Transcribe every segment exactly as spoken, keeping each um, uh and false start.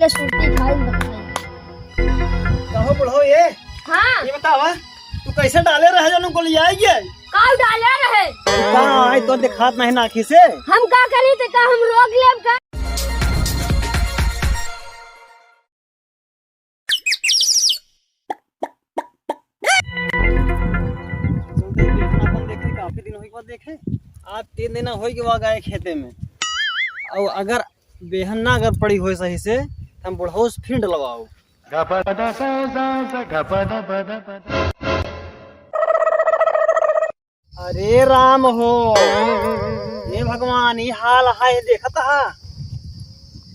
ये सुरती खाई बताई। कहो बुढ़ऊ ये? हाँ। ये बतावा, तू कैसे डाले रहे जनु गोलियाई गए? काउ डाले रहे? तू कहाँ आई तो दिखात नहीं ना आँखी से? हम का करी ते का हम रोक लेब का? अपन देखे, काफी दिन होई के बाद देखे। आज तीन दिन होई के बाद गए खेते में। और अगर बेहन ना अगर पड़ी होई सही से, हम बुढ़ऊ से फिर डलवाओ। अरे राम हो, हे भगवान, ई हाल है, देखत हा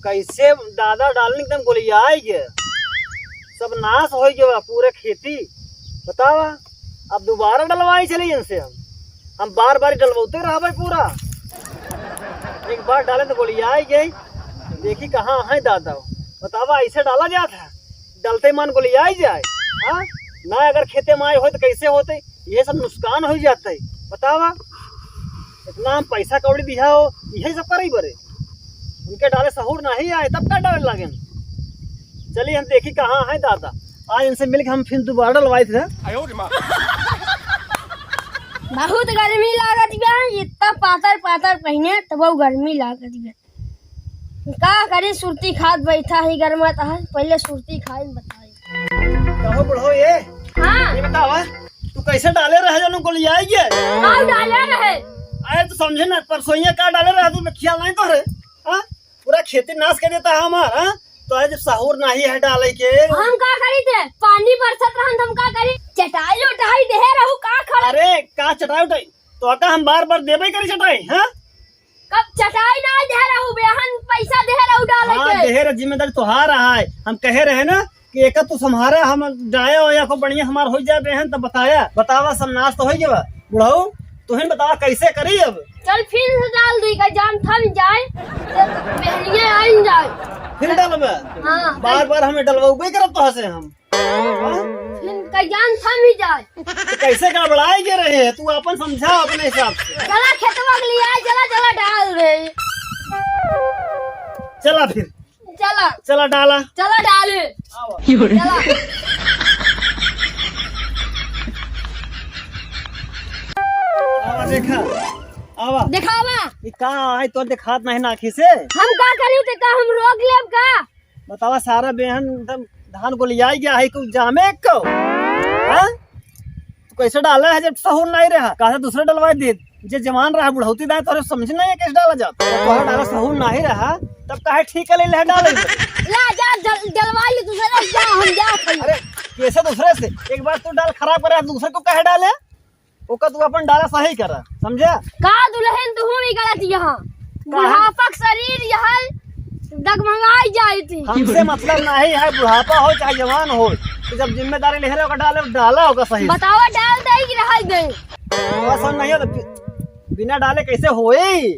कैसे दादा डालन एकदम गोलियाई गे, सब नाश हो गया पूरे खेती। बतावा, अब दोबारा डलवाई चली इनसे हम, हम बार बार डलवाते रहबे पूरा। एक बार डाले तो गोलियाई गई, देखी कहाँ है दादा। बतावा, ऐसे डाला जात है? डलते मन गोलियाई जाए, हाँ? ना अगर खेते में आए होते तो कैसे होते? ये सब नुकसान हो जाते। बतावा, इतना हम पैसा कौड़ी दिया हो, यही सब करे बरे। उनके डाले सहूर नहीं आए, तब का डाले लागे? चलिए हम देखी कहाँ है दादा। आज इनसे मिलके हम फिर दोबारा डलवाई थे। बहुत गर्मी लागत बा, इतना पातर पातर पहिने तब गर्मी लागत बा। का करी, सुरती खात बैठा है, गरमात है, पहले सुरती खाई बताई। कहो बुढ़ऊ ये? हाँ। ये बतावा, तू कैसे डाले रहे जनु गोलियाई गे? हाँ, डाले रहे। अरे तू समझे ना, परसोइया का डाले रहे तू, ख्याल नहीं तो रे। हाँ? पूरा खेती नाश कर देता है हमार, हाँ? तो आज जब सहूर नहीं है डाले के। हम का करी थे? पानी बरसत रहन, हम का करी? चटाई उटाई देहे रहू का खड़ा? अरे का चटाई उटाई? तो का हम बार बार देबे करी चटाई, हाँ? कब चटाई ना दे रहू, बेहन पैसा दे रहू डाले हाँ, के। देहे रह, जिम्मेदारी तोहार है। हम कहे रहे ना कि एक तू सम्हारा, हम डाया हो या को बढ़िया हमार हो जाए बेहन, तब बताया। बतावा, सब नाश तो हो गया। बुढ़ऊ, तुहिन बतावा कैसे करी अब? चल फिर से डाल दी, का जान थम जाए, तो बेहनिया आइन जाए। फिर डालबे? हाँ। बार बार हमें डलवाऊ करब तो हंसे हम। फिर कल्याण थम ही जाए। तो कैसे गड़बड़ाए के रहे हैं? तू अपन समझा अपने हिसाब से। चला खेतवा के लिए आए, चला, चला डाल रहे। चला फिर। चला। चला डाला। चला डाले। आवा। चला। आवा देखा। आवा। दिखावा। ई का है तो दिखात नहीं ना आँखी से? हम का करी ते का हम रोक लेब का? बतावा, सारा बेहन एकदम धान गोलियाई गया है, कुछ जामे को? हाँ? तू कैसे डाला है जब सहूर नहीं रहा? कहा दूसरे डलवाई दे, जे जवान रहा, बुढ़ौती दाए, तोरे समझ नहीं है कैसे डाला जाता। तो तोहरा डाला सहूर नहीं रहा, तब काहे ठीक कर ले डाले? ला जा, डल-, डलवाई ले दूसरे से, जा, हम जा। अरे, कैसे दूसरे से? एक बार तू डाल खराब करे, दूसरे को काहे डाले? ओका तू अपन डाला सही करा, समझा? का दुल्हन तू भी गलत यहाँ। कहा? बुढ़ापा के शरीर यहाँ डगमगाई जाई थी। हमसे मतलब नहीं है, बुढ़ापा हो चाहे जवान हो, तो जब जिम्मेदारी ले रहे हो, डाले, डाला होगा सही से। बतावा, डाल दे कि रह दे? पसंद नहीं हो तो फिर बिना डाले कैसे होई?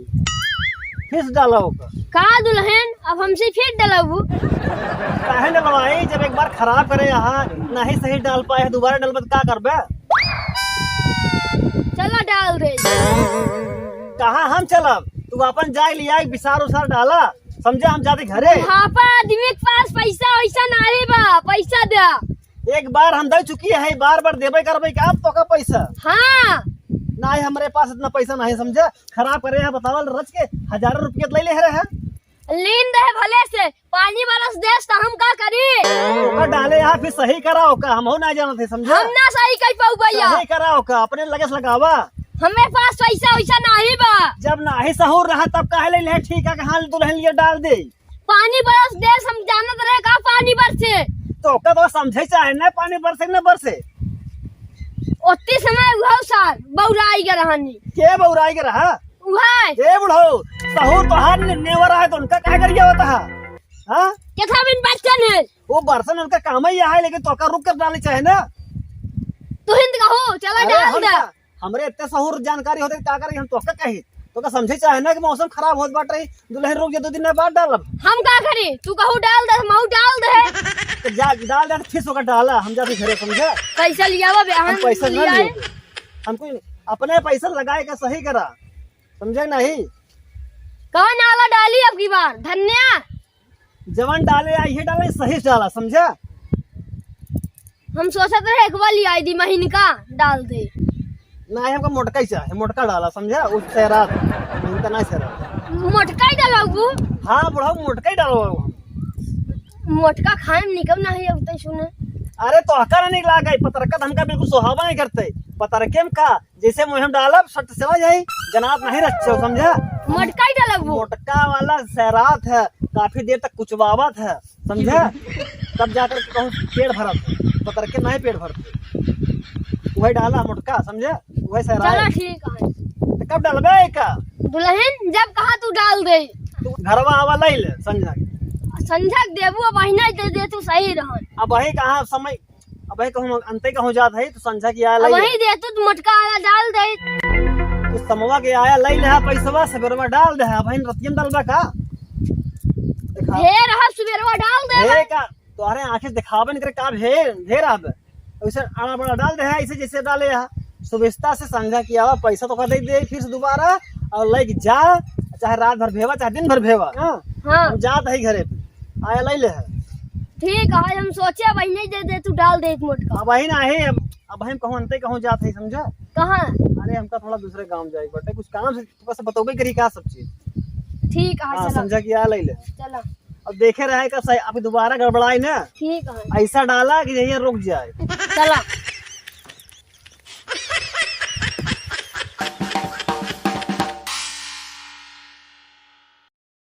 फिर से डाला होगा। का दुल्हन, अब हमसे फिर डलबू? काहे डलवाई, जब एक बार खराब करे यहाँ, नहीं सही डाल पाए, दोबारा डलबे तो का करबे? चला डाल दे। कहाँ हम चलब? तू अपन जाए लिया, एक विसार उसार डाला, समझे, हम जाते घरे। बुढ़ापा आदमी के पास पैसा वैसा नहीं बा, पैसा दे। एक बार हम दे चुकी है, बार बार देबे करबे का अब तो का पैसा? हाँ। नहीं, हमरे पास इतना पैसा नहीं, समझे, खराब करे है, बतावल रच के हजारों रुपये ले ले रहे हैं। लीन रहे भले से, पानी बरस देस त हम का करी? ओका डाले यहाँ फिर सही कराओ का, हम हो ना जानत है, समझा? हम ना सही कर पाऊ भैया। सही कराओ का, अपने लगे से लगावा। हमें पास पैसा वैसा नहीं बा। जब नाही सहूर रहा तब काहे ले ले ठीक है, हाल दुल्हन लिए डाल दे। पानी बरस देस, हम जानत रहे का पानी बरसे? तो ओका तो समझे चाहे ना, पानी बरसे ना बरसे। ओत्ती समय उहौ सार बौराई के रहनी। के बौराई के रहा? उहै। ए बुढ़ऊ, सहूर तोहार ने-, नेवर आए तो उनका काहे करिया होता है? हाँ? केथा बिन बर्तन है। वो बर्तन उनका काम ही है, लेकिन तोका रुक कर डाले चाहे ना। तू हिंद का हो, चला अरे डाल हम दे। का, हमरे इतने सहूर जानकारी होते का करी, हम तोका कही, तोका समझे चाहे ना कि मौसम खराब होत बाटे, दुल्हन रुक जा, दो दिन में बाद डालब। हम का करी, तू कहू डाल दे, मऊ डाल दे। तो जा डाल दे, फिर ओका डाला, हम जाते घरे, समझे? पैसा लियावा बे, हम हम पैसा ना लियाए। लियो। हमको अपने पैसा लगाए के सही करा, समझे नहीं? कौन आला डाली अब की बार? धन्या? जवन डाले आई है डाले, सही से डाला, समझा? हम सोचत रहे एक बार लियाई दी महीन का डाल दे। नाही, हमका मोटका ही चाहे, मोटका डाला, समझा? उ सैरात, महीन का नाही सैरात। मोटका ही डाला बाबू। हाँ बुढ़ऊ, मोटका ही डाला बाबू। मोटका खाए में निकम नाही अब तै सुने। अरे तोहका ना निक लागे, पतरका त हमका बिल्कुल सोहाबा नहीं करते। पतरके में का, जैसे मुँह में डालब सट चला जाई, जनात नहीं रच्चो, समझा? मोटका ही डाला बाबू। मोटका वाला सैरात है, काफी देर तक कुचवावत है। समझा? तब जाकर के कहूँ पेट भरत है, पतरके नहीं पेट भरत है। वही डाला मोटका, समझा? वही सैराय। चला ठीक है। तो कब डालबे का? दुलहिन जब कहा तू डाल दे। तू घरवा आवा लई ले संझा। संझा के देबू, अबहीं नहीं दे दे तू सही रहन। अबहीं कहाँ समय, अबहीं कहूँ अंते कहूँ जात है, तू संझा की आया लई ले। अबहीं दे तू मोटका आया डाल दे। तू समवा के आया लई ले, हाँ, पैसवा सबेरवा डाल दे, अबहीं रतियन डालबा का? देखा। ढेर है, सुबेरवा डाल दे। ढेर का? तोहरे आँखें से दिखावे नहीं करे का भे-, ढेर अब। वैसे आड़ा बड़ा डाल दे है, ऐसे जैसे डाले है। सुबेस्ता से संझा की आवा, पैसा तो का दे दे फिर से दोबारा, और लेके जा, चाहे रात भर भेवा, चाहे दिन भर भेवा। हाँ? हाँ। हम जात है घरे पे, आया लई ले है। ठीक है, हम सोचे अबहीं नहीं दे दे, तू डाल दे एक मोटका। अबहीं नहीं, अब, अबहीं हम कहूँ अंते कहूँ जात है, समझा? कहाँ? अरे हमका थोड़ा दूसरे गाँव जाए बटे, कुछ काम से, तो बस बतौबे करी का सब चीज। ठीक है, हाँ, चला। संझा की आया लई ले। चला। अब देखे रहे का सही, अभी दोबारा गड़बड़ाई ना। ठीक है। ऐसा डाला कि यहीं रुक जाए। चला।